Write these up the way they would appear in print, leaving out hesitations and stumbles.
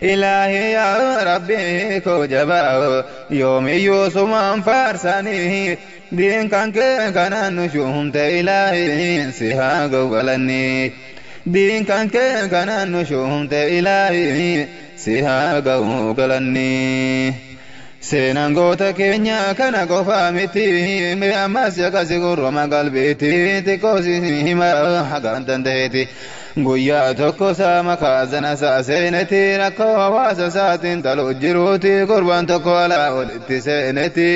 Ilaahi yaa Rabbii koo jabaa yoomiyyuu sumaan faarsanii diin kan kee kanaan nu shuumte ilaahi si haa gawgalanii. Diin kan kee kanaan nu shuumte ilaahi si haa gawgalanii. Seenaan goota keenya kana qofaa miti mee ammas akkasi gurrama qalbiitti xiqqoo si hima hagaan danda'eeti. Guyyaa tokko saama kaasana isaa seeneti rakkoo hawaasa isaatiin taluu jiruuti gurbaan tokko alaa olitti seeneti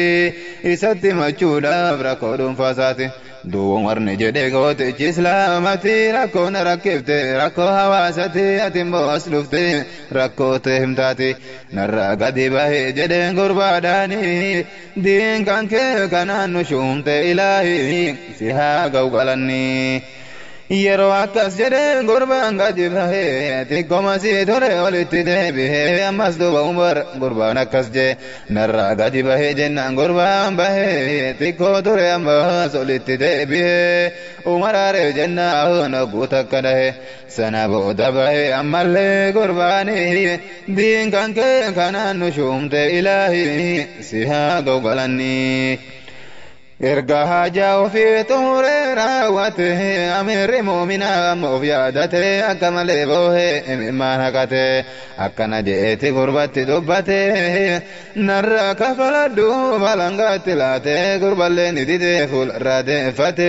isatti machuudhaaf rakkoo dhuunfaa isaati. Duuba warni jedhee gootichi islaamati rakkoo na rakkifte rakkoo hawaasati ati immoo as dhufte rakkoo ta'e himtaati. Narraa gadi bahee jedheen gurbaadhaani diin kan kee kanaan nu shuumte ilaahi si haa gawgalanii. Yeroo akkas jedheen gurbaan gadi bahee xiqqooma sii ture olitti deebi'ee ammas duuba Umar gurbaan akkas jee narraa gadi bahee jennaan gurbaan bahee xiqqoo ture ammas olitti deebi'ee Umar aaree jennaan hogguu takka dhahe sana booda bahee ammallee gurbaanii diin kan kee kanaan nu shuumte ilaahi si haa gawgalanii. Erga haajaa ofii xumuree raawwate amiirri muuminaa amma of yaadate akka malee boohee imimmaan haqate akkana je'eeti gurbatti dubbate narraa kafaladhu balangaatti laate gurballee ni didee fuularraa deeffate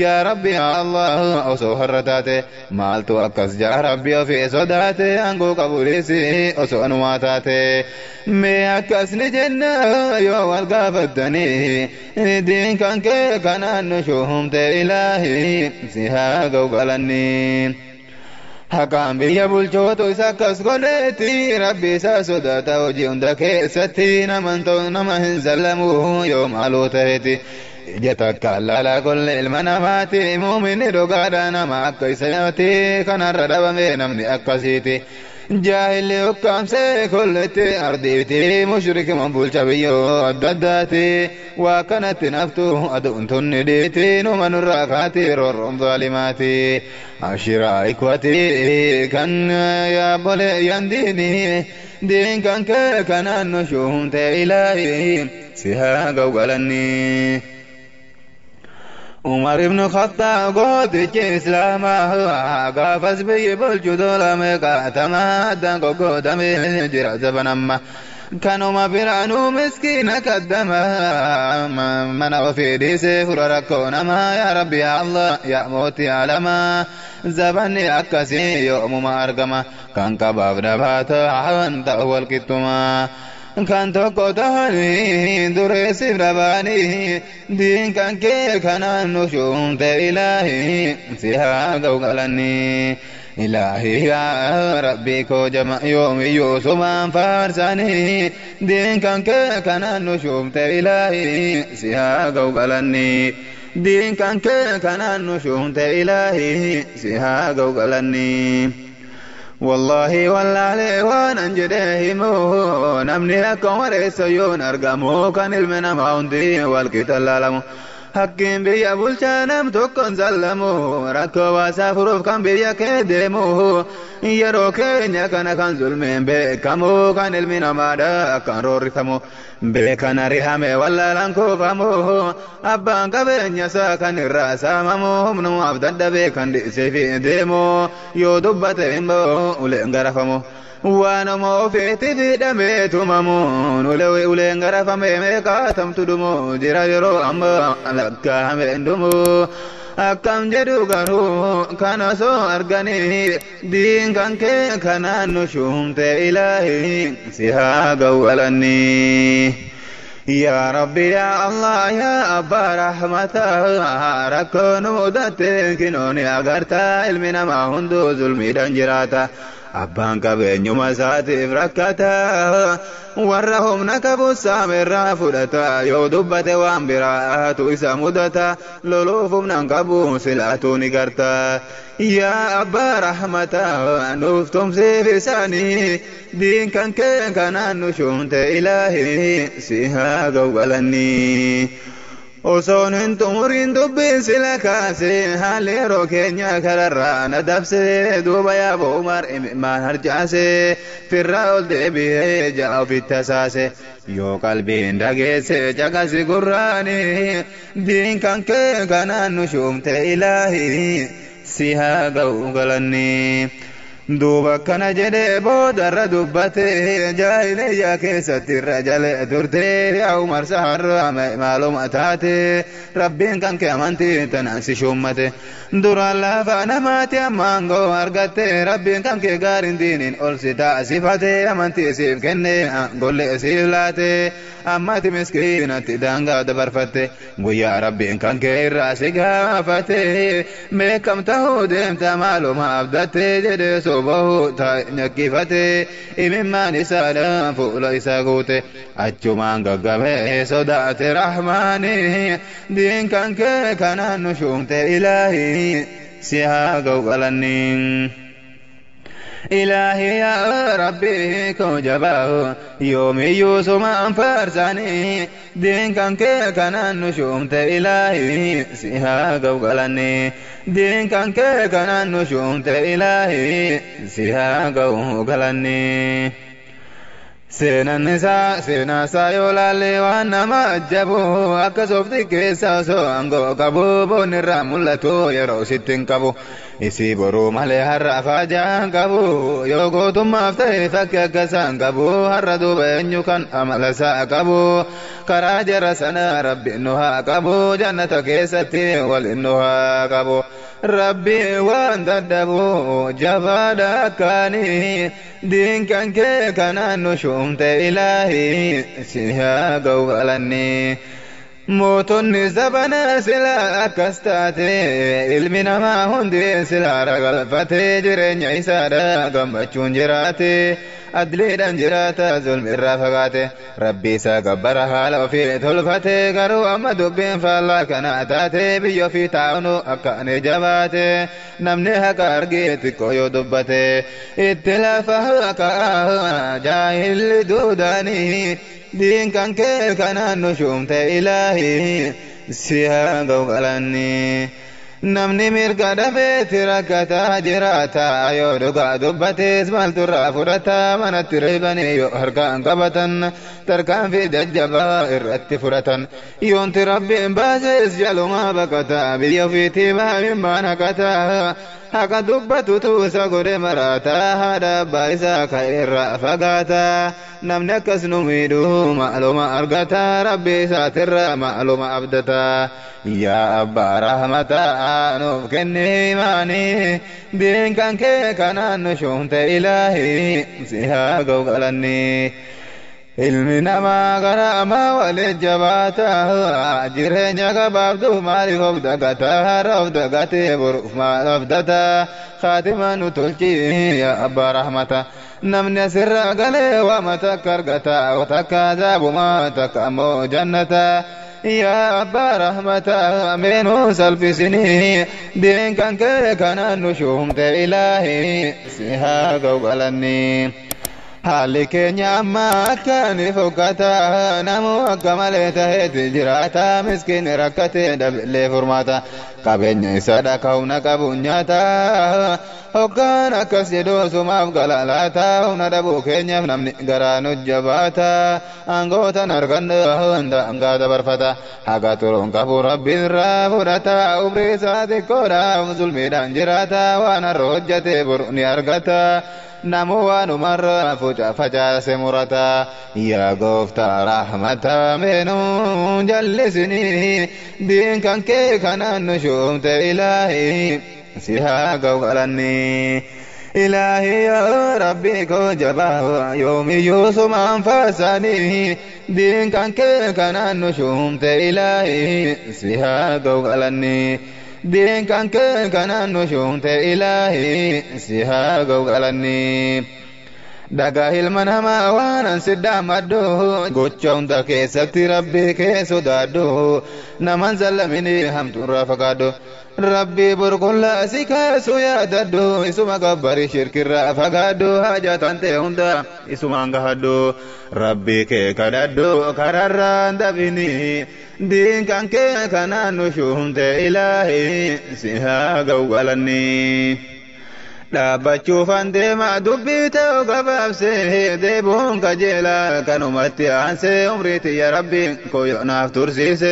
yaa rabbi yaa Allah osoo har'a taate maaltu akkas jaa rabbi ofii sodaate aangoo qabuulis osoo anumaa taate mee akkas ni jenna yoo wal gaafattanii diin kan kee kanaan nu shuumte ilaahi si haa gawgalanii. Haqaan biyya bulchootu isa akkas godheeti rabbi isaa sodaata hojii hunda keessatti nama hin zallamu yoo maaloo ta'eeti. Ija takka laalaa kolle ilma namaati muuminni dhugaadha nama akka isaati kanarra dhabame namni akkasiiti. Jaahilli ukkaamsee kolletti ardiiti mushrikuma bulcha biyyoo adda addaati waa kanatti naftu aduun tunni dhiiti numa nurraa kaati roorroon zaalimaati. Ashiraa ikwati kan yaabbolee diini diin kan kee kanaan nu shuumte ilaahi si haa gawgalanii. Umar ibn Khattab gootichi islaamaa gaafas biyyi bulchu dolame qaatamaa addaan qoqqoodamee jira zaban amma. Kanuma biraanuu miskiina kaddama mana ofii dhiisee fura rakkoo namaa yaa rabbi yaa Allah yaa mootii alamaa zabanni akkasii yoomuma argama kan qabaaf dhabaata hawan ta'u walqixxumaa. Kan tokko ta'anii dureessiif dhabaanii diin kan kee kanaan nu shuumte ilaahi si haa gawgalanii. Ilaahi yaa rabbii koo jama yoomiyyuu sumaan faarsanii diin kan kee kanaan nu shuumte ilaahi si haa gawgalanii. Diin kan kee kanaan nu shuumte ilaahi si haa gawgalanii. Wallaahi wallaalee waan an jedhee himu namni akka wareessa yoon argamu kan ilmi namaa hundi walqixa laalamu. Hakkiin biyya bulchaa nam tokkoon zallamu rakkoo baasaa furuuf kan biyya kee deemu yeroo keenya kana kan zulmeen beekamu kan ilmi namaadha akkaan roorrifamu beekan arihame wallaalaan kuufamu abbaan qabeenya isaa kan irraa saamamu humnumaaf dadhabee kan dhiisee fi deemu yoo dubbate immoo uleen garafamu. Waanuma ofiitti hidhamee tumamuun uleen garafamee meeqaatamtu dhumu jira yeroo amma lakkaa'ameen dhumu. Akkam jedhu garuu kan osoo arganii diin kan kee kanaan nu shuumte ilaahi si haa gawwalanii. Yaa Rabbi yaa Allah yaa Abbaa rahmataa rakkoo nu mudatte kinooni agartaa ilmi namaa hunduu zulmiidhaan jiraata. Abbaan qabeenyuma isaatiif rakkata warra humna qabu saamerraa fudhata yoo dubbate waan biraatu isa mudata loluuf humna hin qabu silaatuu ni garta. Yaa abbaa rahmataa nuuf tumsiif isaanii diin kan kee kanaan nu shuumte ilaahi si haa gawgalanii. Osoon hin xumuriin dubbiin sila kaase, haalli yeroo keenya kararraa na dabse. Duuba yaaboo Umar imimmaan harcaase, firraa ol deebi'ee ja'a ofitti hasaase. Yoo qalbiin dhageesse caqasi gurraani, diin kan kee kanaan nu shuumte ilaahi si haa ga'u galanni. Duuba akkana jedhee boodarra dubbate, jaahiliyyaa keessatti irra jale turte. Yaa Umar, saharraa maaluma taate? Rabbiin kan kee amantii tanaan si shuummate. Duraan lafa namaati, amma aangoo argatte. Rabbiin kan kee gaariin diiniin ol si taasifate, amantii siif kenne, aangollee siif laate. Ammati miskiinatti daangaa dabarfatte. Guyyaa Rabbiin kan kee irraa si gaafate meeqam ta'uu deemta? Maaluma abdatte? Jedhee sobahu nyakkifate. Imimmaan isaadhaan fuula isaa guute, achumaan gaggabee sodaate rahmaani. Diin kan kee kanaan nu shuumte ilaahi si haa ga'u galanni. Ilaahi yaa Rabbii koo jabaa, yoomiyyuu sumaan faarsanii, diin kan kee kanaan nu shuumte ilaahi si haa ga'u galanni. Diin kan kee kanaan nu shuumte ilaahi si haa ga'u galanni. Seenaan isaa, seenaa isaa yoo laalle waan nama ajabu. Akka soofti keessa osoo aangoo qabu, boonni irraa mul'atu yeroo sitti hin qabu. Isii boruu malee har'a faajaan qabu. Yoo gootummaaf ta'e fakki akka isaan qabu. Har'a duuba eenyu kan amala isaa qabu? Karaa jara sana Rabbi nu haa qabu, jannata keessatti waliin nu haa qabu. Rabbi waan dadhabu jabaadha akkaanii, diin kan kee kanaan nu shuumte ilaahi si haa ga'u galanni. Mootonni zabana sila akkas taate, ilmi namaa hundi sila ragalfatee jireenya isaadha gammachuun jiraate, adliidhaan jiraata, zulmi irraa fagaate, Rabbi isaa gabbara haala ofii tolfate. Garuu amma dubbiin faallaa kana taate, biyya ofii taa'unu akka ani jabaate. Namni haqa argee xiqqoo yoo dubbate itti lafa haqa jaahilli duudanii, diin kan kee kanaan nu shuumte ilaahi si haa ga'u galanni. Namni mirga dhabeetti rakkataa jiraata, yoo dhugaa dubbatees maaltu irraa fudhata? Manatti reebanii yoo harkaan qabatan, tarkaanfii jajjabaa irratti fudhatan. Yoonti Rabbiin baasees jalumaa baqata, biyya ofiitii baay'een haqata. Haqa dubbatutu isa godhe maraata, haadha abbaa isaa ka'e irraa fagaata. Namni akkas nu miidhu maaluma argata? Rabbi isaatirraa maaluma abdata? Yaa abbaa rahmataa, nuuf kenni imaanii, diin kan kee kanaan nu shuumte ilaahi si haa ga'u galanni. Ilmi namaa gara amaa waliin jabaata, jireenya gabaabduu maaliif of dagata? Har'a of dagatee boruuf maal abdata? Khaatima nu tolchi yaa abbaa rahmata. Namni asirraa galee waama takka argata, takka azaabumaa, takka ammoo jannata. Yaa abbaa rahmata, meenuu salphisinii, diin kan kee kanaan nu shuumte ilaahi si haa ga'u galanni. Haalli keenya amma akka ni fokkata, namu akka malee taheeti jiraata, miskiin rakkatee dhabillee furmaata, qabeenya isa dhaka humna qabu nyaata. Hoggaan akkas jedhu sumaaf galalaata, humna dhabuu keenyaaf namni garaa nu jabaata. Aangootan argannu hunda hangaa dabarfata, haga turuun qabu Rabbiin irraa fudhata. Umrii isaa xiqqoodhaaf zulmiidhaan jiraata, waan har'a hojjate boru ni argata. Namu waanumarra facaase murata. Yaa gooftaa rahmata, meenuu jallisinii, diin kan kee kanaan nu shuumte ilaahi si haa ga'u galanni. Ilaahi yaa Rabbii koo jabaa, yoomiyyuu sumaan faasanii, diin kan kee kanaan nu shuumte ilaahi si haa ga'u galanni. Diin kan kee kanaan nu shuumte ilaahi si haa ga'u galanni. Dhagaa ilma namaa, waan an si dhaammadhu, gocha hunda keessatti Rabbii kee sodaadhu, naman zallaminii hamtuurraa fagaadhu. Rabbii burqullaa si kaasu yaadadhu isuma gabbari shirkirraa fagaadhu haja tante hunda isumaan gahadhu rabbii kee kadhadhu kararraan dabini diin kan kee kanaan nu shuumte ilaahi si haa gawwalanni. Dhaabbachuufan deema dubbii ta'u gabaabsee deebuun kajeelaa kanumatti aansee umrii tiyya rabbiin koo naaf tursiise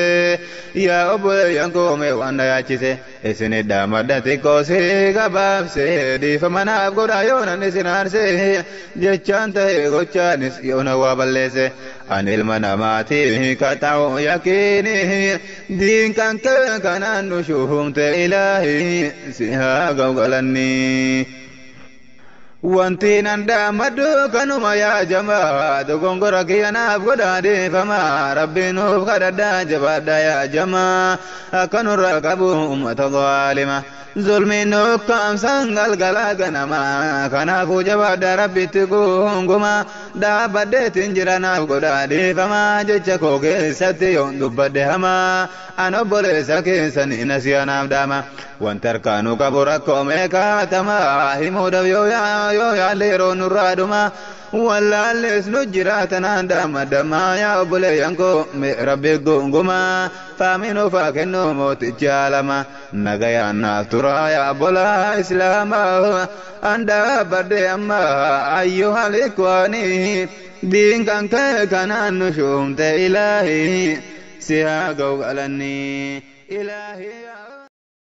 yaa obboleeyyan koo mee waan na yaachise isin dhaamadha xiqqoo si gabaabsee dhiifama naaf godhaa yoo nan isin aarsee jechaan ta'e gochaanis yoo na waa balleesse ani ilma namaatii qaxa'u yakiini diin kan kee kanaan nu shuumte ilaahi si haa gawgalanni. Wanti nan dhaammadhu kanuma yaa jamaa dogongora kiyya naaf godhaa dhiifama rabbiin nuuf kadhadhaa jabaadha yaa jamaa akka nurraa qabu ummata zaalima zulmiin nuuf kaamsan galgalaa ganama kanaafuu jabaadha rabbitti gunguma dhaabbadheetiin jira naaf godhaa dhiifama jecha koo keessatti yoon dubbadhe hamaa an obboleessa keessanii nasiya naaf dhaama wanta harkaanuu qabu rakkoo meeqaatama himuudhaaf yoo yoo yaalle yeroo nurraa dhuma wallaallees nu jiraatanaan dhaammadammaa yaa obboleeyyan koo rabbi gunguma faamiin ufaa kennu mooticha alama nagayaan naaf turaa yaa obbolaa islaamaa an dhaabbadhe amma ayyuhal ikwaanii diin kan kee kanaan nu shuumte ilaahi si haa ga'u galannii ilaahi.